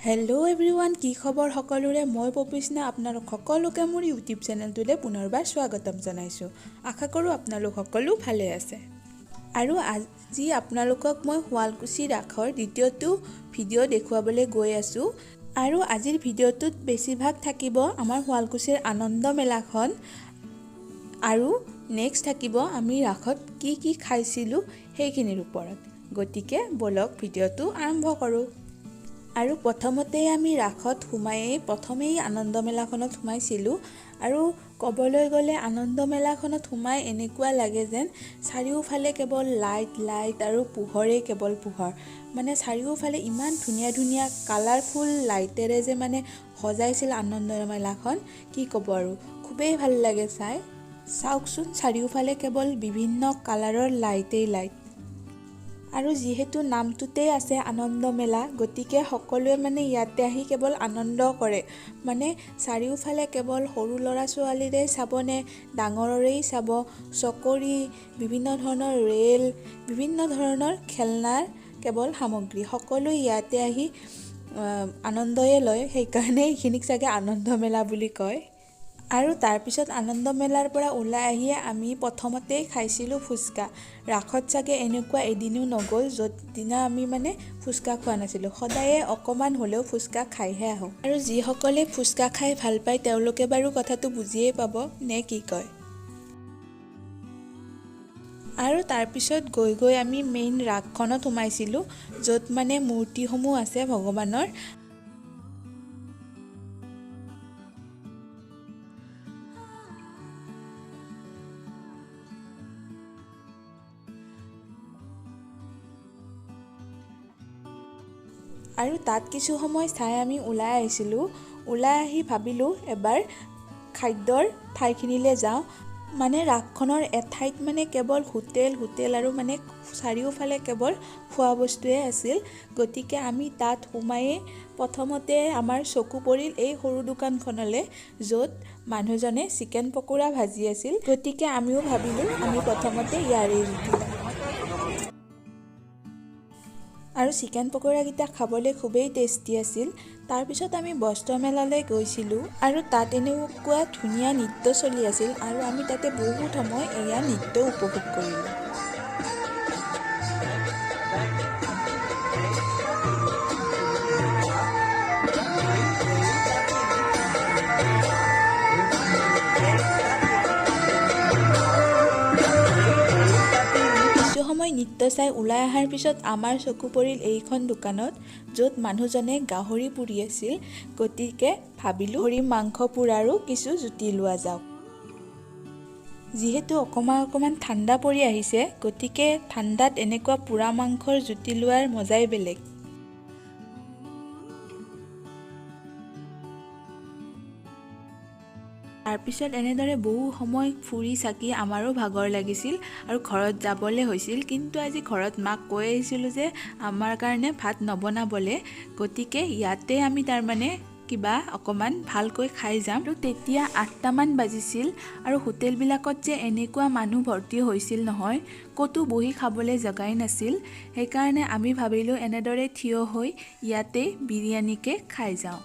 Hello' everyone, কি খবৰ সকলোৰে? মই পপিস্না, আপোনালোক সকলোকে মোৰ ইউটিউব চেনেলটোলৈ পুনৰবাৰ স্বাগতম জনাইছোঁ। আশা কৰোঁ আপোনালোক সকলো ভালে আছে। আৰু আজি আপোনালোকক মই শুৱালকুছি ৰাসৰ দ্বিতীয়টো ভিডিঅ' দেখুৱাবলৈ গৈ আছোঁ। আৰু আজিৰ ভিডিঅ'টোত বেছিভাগ থাকিব আমাৰ শুৱালকুছিৰ আনন্দ মেলাখন, আৰু নেক্সট থাকিব আমি ৰাসত কি কি খাইছিলোঁ সেইখিনিৰ ওপৰত। গতিকে ব'লক ভিডিঅ'টো আৰম্ভ কৰোঁ। আৰু প্ৰথমতেই আমি ৰাসত সোমায়েই প্ৰথমেই আনন্দ মেলাখনত সোমাইছিলোঁ। আৰু ক'বলৈ গ'লে আনন্দ মেলাখনত সোমাই এনেকুৱা লাগে যেন চাৰিওফালে কেৱল লাইট লাইট আৰু পোহৰেই কেৱল পোহৰ। মানে চাৰিওফালে ইমান ধুনীয়া ধুনীয়া কালাৰফুল লাইটেৰে যে মানে সজাইছিল আনন্দ মেলাখন, কি ক'ব আৰু, খুবেই ভাল লাগে চাই। চাওকচোন, চাৰিওফালে কেৱল বিভিন্ন কালাৰৰ লাইটেই লাইট। আৰু যিহেতু নামটোতেই আছে আনন্দ মেলা, গতিকে সকলোৱে মানে ইয়াতে আহি কেৱল আনন্দ কৰে। মানে চাৰিওফালে কেৱল সৰু ল'ৰা ছোৱালীৰে চাবনে ডাঙৰৰেই চাব, চকৰি, বিভিন্ন ধৰণৰ ৰেল, বিভিন্ন ধৰণৰ খেলনাৰ কেৱল সামগ্ৰী, সকলো ইয়াতে আহি আনন্দয়ে লয়। সেইকাৰণে এইখিনিক চাগে আনন্দ মেলা বুলি কয়। আৰু তাৰপিছত আনন্দ মেলাৰ পৰা ওলাই আহিয়ে আমি প্ৰথমতেই খাইছিলোঁ ফুচকা। ৰাসত চাগে এনেকুৱা এদিনো নগ'ল য'ত দিনা আমি মানে ফুচকা খোৱা নাছিলোঁ। সদায়ে অকণমান হ'লেও ফুচকা খাইহে আহোঁ। আৰু যিসকলে ফুচকা খাই ভাল পায় তেওঁলোকে বাৰু কথাটো বুজিয়েই পাব নে কি কয়। আৰু তাৰপিছত গৈ গৈ আমি মেইন ৰাসখনত সোমাইছিলোঁ, য'ত মানে মূৰ্তিসমূহ আছে ভগৱানৰ। আৰু তাত কিছু সময় চাই আমি ওলাই আহিছিলোঁ। ওলাই আহি ভাবিলোঁ এবাৰ খাদ্যৰ ঠাইখিনিলৈ যাওঁ। মানে ৰাসখনৰ এঠাইত মানে কেৱল হোটেল হোটেল আৰু মানে চাৰিওফালে কেৱল খোৱা বস্তুৱে আছিল। গতিকে আমি তাত সোমায়েই প্ৰথমতে আমাৰ চকু পৰিল এই সৰু দোকানখনলৈ, য'ত মানুহজনে চিকেন পকোৰা ভাজি আছিল। গতিকে আমিও ভাবিলোঁ আমি প্ৰথমতে ইয়াৰে জুতি লওঁ। আৰু চিকেন পকোৰাকেইটা খাবলৈ খুবেই টেষ্টি আছিল। তাৰপিছত আমি বস্ত্ৰ মেলালৈ গৈছিলোঁ আৰু তাত এনেকুৱা ধুনীয়া নৃত্য চলি আছিল আৰু আমি তাতে বহুত সময় এয়া নৃত্য উপভোগ কৰিলোঁ। সময় নৃত্য চাই ওলাই অহাৰ পিছত আমাৰ চকু পৰিল এইখন দোকানত, য'ত মানুহজনে গাহৰি পুৰি আছিল। গতিকে ভাবিলোঁ গাহৰি মাংস পোৰাৰো কিছু জুতি লোৱা যাওক। যিহেতু অকণমান অকণমান ঠাণ্ডা পৰি আহিছে, গতিকে ঠাণ্ডাত এনেকুৱা পোৰা মাংসৰ জুতি লোৱাৰ মজাই বেলেগ। তাৰপিছত এনেদৰে বহু সময় ফুৰি চাকি আমাৰো ভাগৰ লাগিছিল আৰু ঘৰত যাবলৈ হৈছিল। কিন্তু আজি ঘৰত মাক কৈ আহিছিলোঁ যে আমাৰ কাৰণে ভাত নবনাবলৈ, গতিকে ইয়াতে আমি তাৰমানে কিবা অকণমান ভালকৈ খাই যাম। আৰু তেতিয়া 8টামান বাজিছিল আৰু হোটেলবিলাকত যে এনেকুৱা মানুহ ভৰ্তি হৈছিল নহয়, ক'তো বহি খাবলৈ জেগাই নাছিল। সেইকাৰণে আমি ভাবিলোঁ এনেদৰে থিয় হৈ ইয়াতে বিৰিয়ানীকে খাই যাওঁ।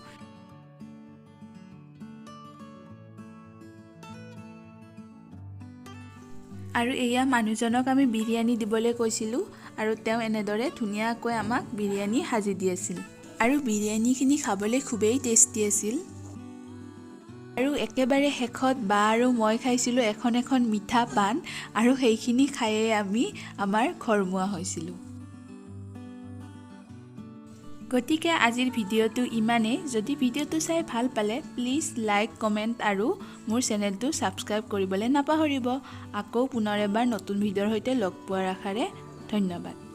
আৰু এয়া মানুহজনক আমি বিৰিয়ানী দিবলৈ কৈছিলোঁ আৰু তেওঁ এনেদৰে ধুনীয়াকৈ আমাক বিৰিয়ানী সাজি দি আছিল। আৰু বিৰিয়ানীখিনি খাবলৈ খুবেই টেষ্টি আছিল। আৰু একেবাৰে শেষত বা আৰু মই খাইছিলোঁ এখন এখন মিঠা পাণ আৰু সেইখিনি খায়েই আমি আমাৰ ঘৰমুৱা হৈছিলোঁ। গতিকে আজিৰ ভিডিঅ'টো ইমানেই। যদি ভিডিঅ'টো চাই ভাল পালে প্লিজ লাইক, কমেণ্ট আৰু মোৰ চেনেলটো ছাবস্ক্ৰাইব কৰিবলৈ নাপাহৰিব। আকৌ পুনৰ এবাৰ নতুন ভিডিঅ'ৰ সৈতে লগ পোৱাৰ আশাৰে ধন্যবাদ।